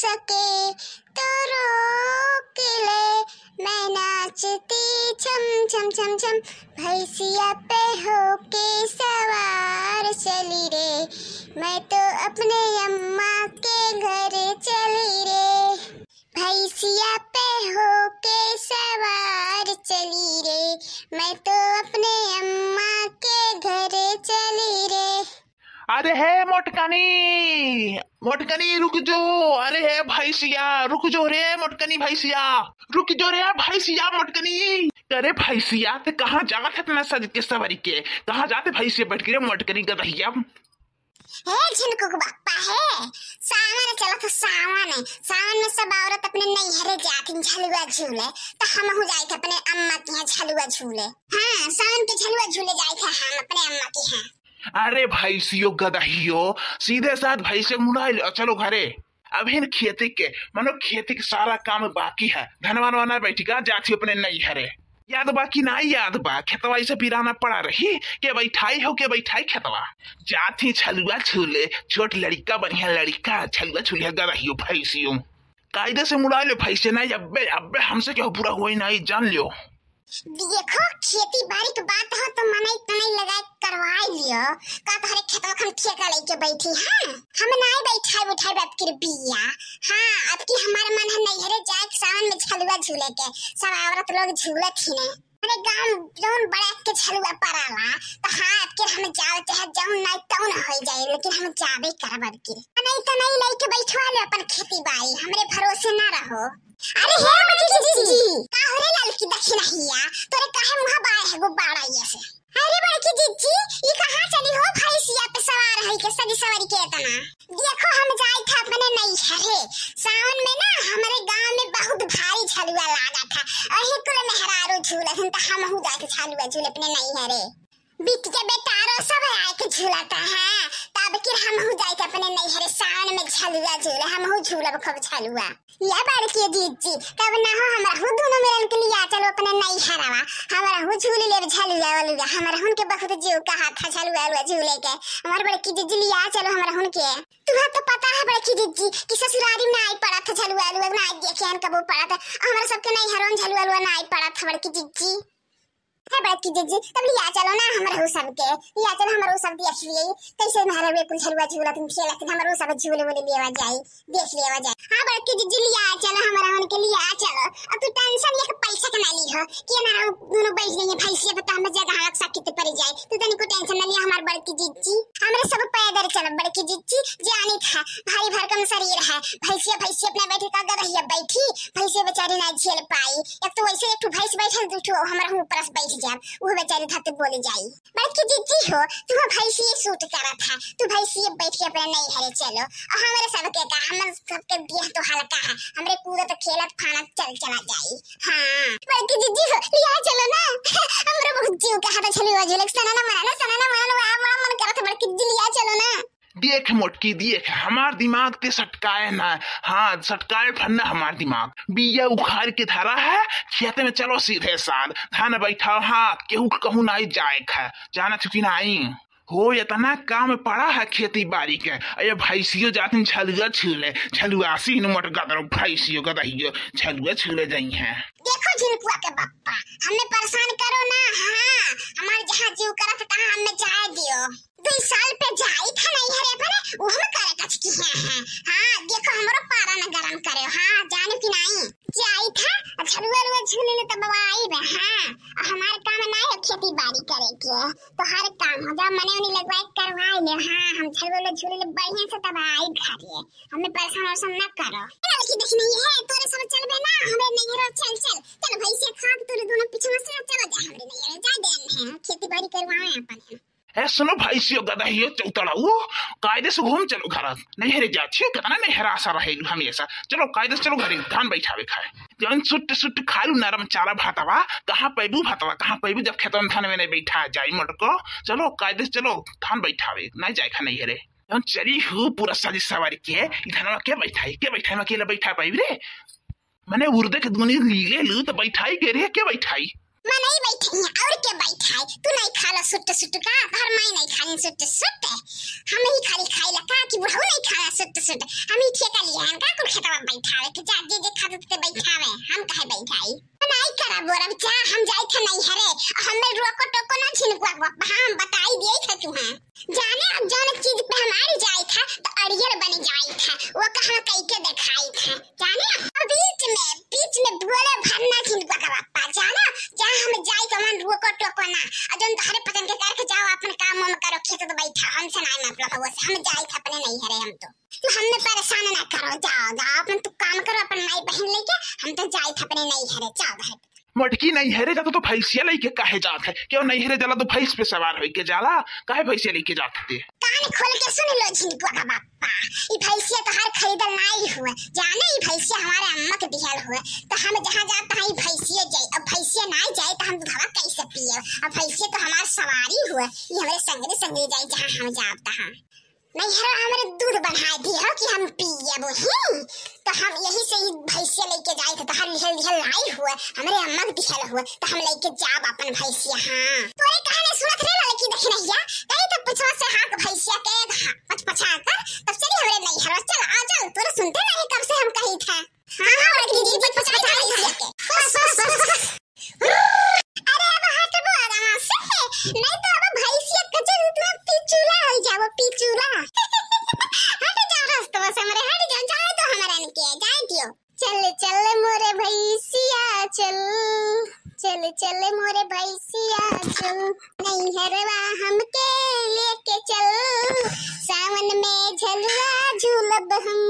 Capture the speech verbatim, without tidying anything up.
सके तो रोक ले, मैं नाचती छम छम छम छम, भैंसिया पे होके सवार चली रे, मैं तो अपने अम्मा के घर चली रे। भैंसिया पे होके सवार चली रे, मैं तो अपने अम्मा के घर चली रे। अरे हे मोटकनी, मोटकनी रुक जो। अरे हे भैंसिया रुक जो रे, मोटकनी भैंसिया रुक जो रे, भैंसिया मोटकनी। अरे भैंसिया ते कहाँ जात है इतना सज के सवरी के, कहाँ जाते भैंसिया बैठ के रे मोटकनी गदहिया। हे झिनकू के बापा हे, सावन चलत ह, सावन, सावन में सब औरत अपने नैहरे जात हैं झलुआ झूले, तो हमहू जाए के अपने अम्मा के यहाँ झलुआ झूले। हाँ, सावन के झलुआ झूले जाए के हम अपने अम्मा के यहाँ। अरे भैंसियो गदहियो, सीधे साथ भैंसे मुड़ाई लो, चलो घरे। अभी न खेती के, मनो खेती के सारा काम बाकी है, धनवा वनवा ना बैठी का, जाती अपने नैहरे। याद बा कि ना याद बा, खेतवा ऐसे बिराना पड़ा रही, के बैठाई हो, के बैठाई खेतवा। जाती झलुआ झूले, छोट लड़िका, बढ़िया लड़िका, झलुआ झूले गदहियो भैंसियो। कायदे से मुड़ा ले भैंसे, नहीं अब्बे, अब्बे हमसे केहू पूरा होई नहीं, जान लियो। देखो, खेती बाड़ी के बात हो तो मनई तनई लगा के करवाई लियो। का तोहरे खेतवा हम ठेका लेके बैठी हैं? हम नाई बैठाई उठाई बाप के बिया। हाँ, अब की हमार मन है नैहरे जाए के सावन में झलुआ झूले के। सब औरत लोग झूलत ही ने। अरे गाँव जौन बड़ा के झलुआ पड़ाला, तो हाँ, अब के हम जाओ चाहे जौन नाई तौन हो जाए, लेकिन हम जाबे करब अब के। मनई तनई लेके बैठवा ले अपन खेती बाड़ी, हमरे भरोसे ना रहो। अरे हे बड़की जीजी, का हो रे ललकी दखिनहिया, तोरे काहे मुँह बाए है गुब्बारा ये से? अरे बड़की जीजी, ई कहाँ चली हो भैंसिया पे सवार है के सजी सवारी के इतना? देखो हम जाई था अपने नैहरे, सावन में ना हमरे गाँव में बहुत भारी झलुआ लागा था, वही कुल मेहरारू झूलत हन, तो हमहू जाके झलुआ झूले अपने नैहरे। बिटिया बेटारो सब आए के झूलता है, तब कि हमहू जाए के अपने नैहरे सावन में झलुआ झूले, हमहू झूलब खूब झलुआ। या बड़की जीजी, तब ना हो हमरहू दोनों मिलन के लिया चलो अपने नैहरवा, हमरहू झूल लेब झलुआ वलुआ, हमरहुन के बहुत जीव कहा था झलुआ वलुआ झूले के, हमार बड़की जीजी लिया चलो हमरहुन के। तुहा तो पता है बड़की जीजी कि ससुरारी में नाई पड़ा था झलुआ वलुआ, नाई देखे हन कबो पड़ा था, हमरा सबके नैहरों में झलुआ वलुआ नाई पड़ा था बड़की जीजी। हे बड़की जीजी, तब लिया चलो ना हमरहू सबके, लिया चलो हमरहू सब देख लिए, कैसे मेहररुए कुल झलुआ झूलत खेलत, हमरहू सब झूल वूल लेवा जाई, देख लेवा जाई। हाँ बड़की जीजी लिया चलो, हमरहुन के लिया चलो। अब तू tension एक पैसा के ना ली हो, कि ना दोनों बैठ गई है भैंसिया, पता हमें जगह अलग सा कितने पड़ जाए, तू तनिको tension ना लिया हमार बड़की जीजी, हमरे सब पैदल चलब बड़की जीजी, जानी था भारी भरकम शरीर है, भैंसिया, भैंसिया अपना बैठे का गदहिया बैठी, भैंसिया बेचारी ना झेल पाई, एक तो वैसे एक ठो भैंस बैठल, दू ठो हमरहू ऊपर से बैठ जाब, वो बेचारी धरती बोली जाई। बड़की जीजी हो, तू भैंसिए suit करत है, तू भैंसिए बैठ के अपने नैहरे चलो, और हमरे सबके का, हमर सबके देह तो हल्का है, हमरे कूदत खेलत फानत चल चला जाई। हाँ, बड़की जीजी हो, लिया चलो ना, हमरो बहुत जीव कहा था झलुआ झूले, सना ना मना ना, सना ना मना ना, बड़ा मन करत है, बड़की जीजी लिया चलो ना। देख मोटकी, देख, हमार दिमाग ते सटकाए ना। हाँ, सटकाए फन्ना हमार दिमाग। बिया उखाड़ के धरा है, खेते में चलो सीधे साथ। धान बैठाओ, हाँ, केहू के कहूँ नाई जाए है। जाना चुकी नाई। हो, इतना काम पड़ा है खेती बाड़ी के। अरे भैंसियो जातिन झलुआ छूले, झलुआ सीन मोट गदरो, भैंसियो गदहियो झलुआ छूले जाई हैं। देखो झिनकुआ के बप्पा, हमें परेशान करो ना। हाँ, हमार जहाँ जीव करत तहाँ हमें जाए दियो। दुई साल पे जाई था नैहरे अपने, वो हम करे कच की हैं, हैं। हाँ, देखो हमरो पारा न गरम करे, हाँ, जाने की नाई। जाई था, आ झलुआ लुआ झूले ले तब आई बे, हाँ। आ हमार काम ना है खेती बाड़ी करे के, तो हर काम हो जा, मने उन्हीं लगवाए करवाए ले, हाँ, हम झलुआ लुआ झूले ले बढ़िया से तब आई घरे। हमें परेशान वरेशान ना करो। ए लड़की देख नहीं है, तोरे सब चलबे ना, हमरे नैहरो चल, चल। चल भैंसिया खा के तोरे दोनों पीछे से चला जा हमरे नैहरो, जा दे है, खेती बाड़ी करवाए अपन है। ए, सुनो भैंसियो गदहियो चौतड़ाऊ, कायदे से घूम चलो घर। नैहरे जाछियो, कितना नैहरा सा रहेलू हमेशा। चलो कायदे से चलो घरे, धान बैठावे खाए। जौन सुट्ट सुट्ट खालू नरम चारा भातवा, कहाँ पैबू भातवा, कहाँ पैबू जब खेतवा में धान में नहीं बैठा जाई मोटको। चलो कायदे से चलो धान बैठावे, नहीं जाए खा नैहरे। जौन चली हूँ पूरा सजी सवारी के, ई धनवा के बैठाई, के बैठाई, मैं अकेले बैठा पाई रे? मने उर्दे के दुनी लीले लू तो बैठाई के रे, के बैठाई? मनई बैठे हैं, और के बैठाए? तू नहीं खाला सुट सुट का? तोहर माई नहीं खाली सुट सुट? हम ही खाली खाइला का कि बुढ़ऊ नहीं खाला सुट सुट? हम ही ठेका लिया है का कुल खेतवा बैठावे के? जा, जे जे खात ते बैठावे, हम काहे बैठाई? नहीं करा बोरब चा, हम जाई था नहीं हरे, हमें रोको टोको ना झिनकुआ को, हम बताई दिए था तू हैं। जाने अब जौन चीज पे हमारी जाई था, तो अड़ियल बन जाई था, वो का हम कई के दिखाई था। जाने अब बीच में, बीच में बोले भरना झिनकुआ का बापा, जाना, जहाँ हम जाई तो मन रोको टोको ना, और जौन तोहरे पसंद के करके जाओ, अपन काम वाम करो, खेत तो बैठा, हमसे ना मतलब वो से, हम जाई था अपने नहीं हरे हम तो। तू हमें परेशान ना करो, जाओ, जाओ, अपन तू काम करो, अपन माई बहन लेके, हम तो जाई था अपने नहीं हरे, जाओ भाई। मोटकी नहीं हरे जाता तो भैंसिया लेके काहे जात है? क्यों नहीं हरे जाला तो भैंस पे सवार होई के जाला? काहे भैंसिया लेके जात है? कान खोल के सुन लो झिनकुआ का बापा, ई भैंसिया तो हर खरीदल नाई हुए, जाने ई भैंसिया हमारे अम्मा के दिहल हुए, तो हम जहाँ जात हैं ई भैंसिया जाई, अब भैंसिया नाई जाई तो हम दूधवा कैसे पिए? अब भैंसिया तो हमार सवारी हुए, ई हमारे संगरी संगरी जाई जहाँ हम जात हैं। नहीं हरो हमरे दूध बढ़ाए दी हो कि हम पिए वही, तो हम यही से ही भैंसिया लेके जाए थे, तो हर लिहल लिहल लाई हुए, हमरे अम्मा के दिहल हुए, तो हम लेके जाब अपन भैंसिया। हाँ, तोरे कहा नहीं सुनत रहे लड़की देख नहीं या, कहीं तो पिछवा से हाथ भैंसिया के धा-, पच पचा कर, तब चली हमरे नहीं हरो, चल आ चल, तोरे सुनते नहीं कब से हम कही था। हाँ, हाँ, बड़की दीदी, पच पचा कर भैंसिया के। बस, बस, बस, बस। अरे अब हटबो आराम से, नहीं तो अब भैंसिया कचर में पिचुला हो जाबो, पिचुला। हट जाओ रस्तवा से हमरे, हट जाओ, जाए तो हमरन के, जाए दियो। चल चल मोरे भैंसिया चल, चल चल मोरे भैंसिया चल, नैहरवा हमके लेके चल, सावन में झलुआ झूलब हम।